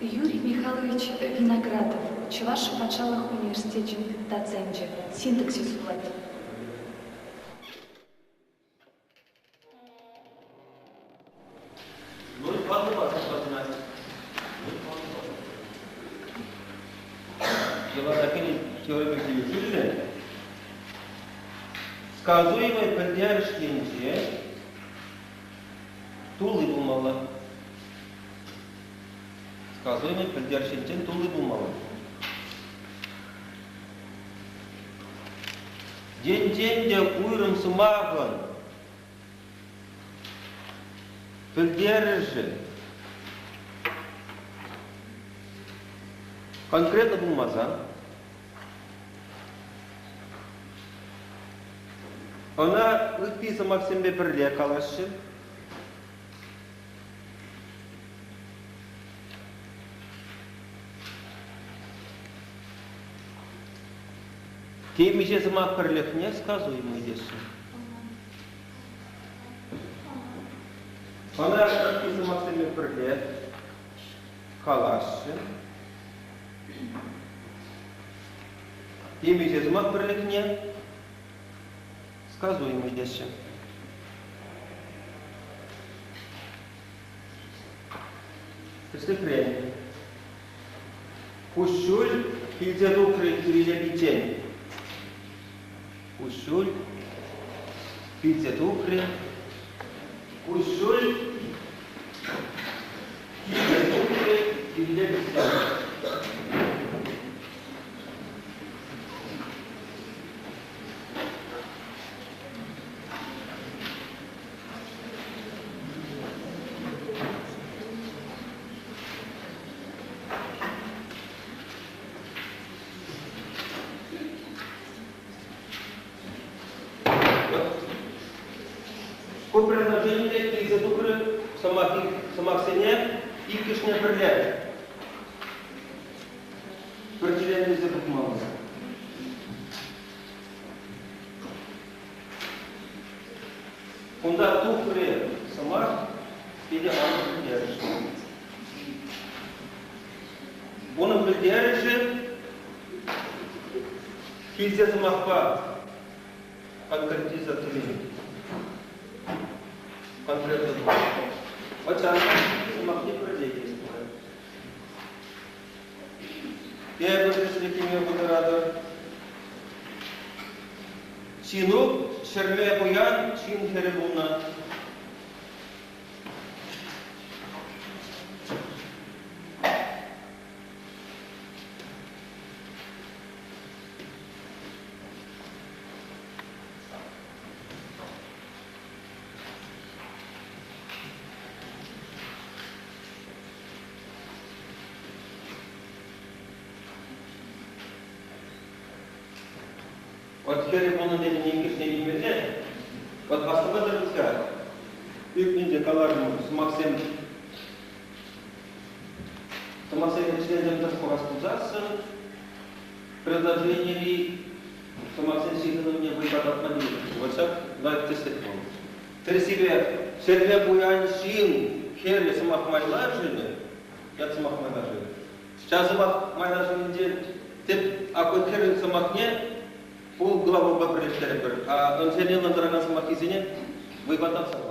Юрий Михайлович Виноградов, Чӑваш патшалӑх университечӗн доценчӗ, синтаксис вулать. Нуль паллӑпа шутланать. Нуль паллӑпа. Йӑлана кӗнӗ теорипе килӗшӳллӗн сказуемӑй пӗлтерӗш енче тулли пулмалла. Сказуемӑй пӗлтерӗш енчен тулли пулмалла. Енчен те уйрӑм сӑмахӑн пӗлтерӗшӗ конкретлӑ пулмасан, ӑна ытти сӑмахсемпе пӗрле калаҫҫӗ. Темиҫе сӑмах пӗрлӗхне сказуемӑй теҫҫӗ. Ӑна ытти сӑмахсемпе пӗрле калаҫҫӗ. Темиҫе сӑмах пӗрлӗхне сказуемӑй теҫҫӗ. Тӗслӗхрен, куҫҫуль килсе тухрӗ Кириле пиччен. Куҫҫуль килсе тухрӗ. Куҫҫуль килсе тухрӗ Кириле пиччен. Ку предложение килсе тухрӗ сӑмахсене иккӗшне пӗрле пӗрчӗлентерсе тухмалла. Кунта тухрӗ сӑмах питӗ анлӑ пӗлтерӗшлӗ. Унӑн пӗлтерӗшӗ килсе сӑмахпа конкретизацилени. Конкретлӑ Вот ҫавӑнпа сӑмахне пӗрле илес пулать. Тепӗр тӗслӗхне пытаратӑр. Ҫинук ҫӗрме пуян ҫын хӗрӗ пулнӑ. Вот хӗрӗ пулнӑ тенӗ иккӗшне илмелле. Вот астӑватӑр-ха, ӳкнинче каларӑм сӑмахсем сӑмахсене членсем тӑрӑх пӑхас пулсассӑн предложенири сӑмахсен ҫыхӑнӑвне вӑйпа татма тивет. Вот ҫак лайӑх тӗслӗх вӑл. Тӗрӗссипе, ҫӗрле пуян ҫын хӗрӗ сӑмах майлашӑвӗ, ят сӑмах майлашӑвӗ, ҫав сӑмах майлашӑвӗнче тӗп акӑ хӗрӗн сӑмахне пул глаголпа пӗрлештерӗпӗр, а ӑнсене ӑнлантаракан сӑмаххисене вӑйпа татса.